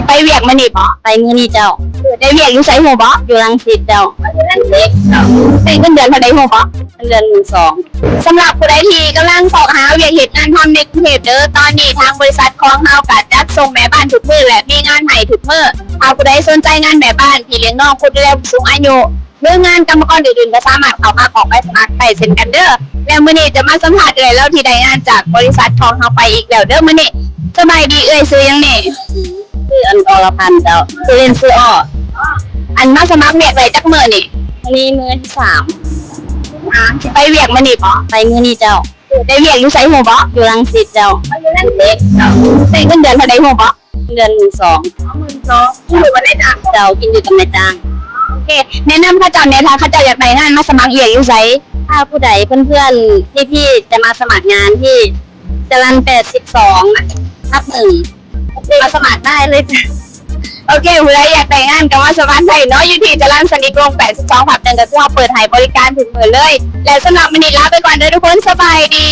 ໄປວຽກມື້ນີ້ບໍ? ໄປມື້ນີ້ເຈົ້າ. ໄດ້ວຽກຢູ່ໃສຮູ້ບໍ? ຢູ່ລັງສິດເຈົ້າ. ຢູ່ລັງສິດ. ໄດ້ເງິນເດືອນເທົ່າໃດຮູ້ບໍ? ເງິນເດືອນໝື່ນສອງ. ສຳລັບຜູ້ໃດທີ່ກຳລັງຊອກຫາວຽກເຮັດງານທຳໃນກຸງເທບເດີ, ຕອນນີ້ທາງບໍລິສັດຂອງເຮົາກະຈັດສົ່ງແມ່ບ້ານທຸກມື້ ແລະ ມີງານໃຫ້ທຸກມື້. ຖ້າຜູ້ໃດສົນໃຈງານແມ່ບ້ານ ພີ່ລ້ຽງນ້ອງ ຜູ້ດູແລຜູ້ສູງອາຍຸ ຫຼື ງານກຳມະກອນອື່ນໆ ກໍສາມາດເຂົ້າມາກອກໃບສະໝັກໄດ້ເຊັ່ນກັນເດີ. ແລ້ວມື້ນີ້ຈະມາສຳພາດເອື້ອຍລາວທີ່ໄດ້ງານຈາກບໍລິສັດຂອງເຮົາໄປອີກແລ້ວເດີມື້ນີ້. ສະບາຍດີ, ເອື້ອຍຊື່ຫຍັງນີ້? ຊື່ ອັນ ອລະພັນເຈົ້າ, ຊື່ຫຼິ້ນຊື່ອໍ. ອັນ ມາສະໝັກວຽກໄດ້ຈັກມື້ນີ້? ມື້ນີ້ມື້ທີສາມ. ອາ ຊິໄປວຽກມື້ນີ້ບໍ? ໄປມື້ນີ້ເຈົ້າ. ໄດ້ວຽກຢູ່ໃສຮູ້ບໍ? ຢູ່ລັງສິດເຈົ້າ. ຢູ່ລັງສິດ. ໄດ້ເງິນເດືອນເທົ່າໃດຮູ້ບໍ? ເດືອນໝື່ນສອງ. ໝື່ນສອງ. ກິນຢູ່ກັບນາຍຈ້າງ? ເຈົ້າ, ກິນຢູ່ກັບນາຍຈ້າງ. ໂອເຄ, ແນະນຳເຂົາເຈົ້າແດ່ ຖ້າເຂົາເຈົ້າຢາກໄດ້ງານມາສະໝັກວຽກຢູ່ໃສ? ຖ້າຜູ້ໃດເພື່ອນໆ ພີ່ໆ ຈະມາສະໝັກງານທີ່ຈະລັນແປດສິບສອງ ທັບໜຶ່ງ ມາສະໝັກໄດ້ເລີຍຈ້າ. ໂອເຄ, ຜູ້ໃດຢາກໄດ້ງານກໍມາສະໝັກໄດ້ເນາະ, ຢູ່ທີ່ຈະລັນສະນິດວົງ ແປດສິບສອງ ທັບໜຶ່ງ ກໍຄືເຮົາເປີດໃຫ້ບໍລິການທຸກມື້ເລີຍ. ແລະ ສຳລັບມື້ນີ້ລາໄປກ່ອນເດີທຸກຄົນ, ສະບາຍດີ.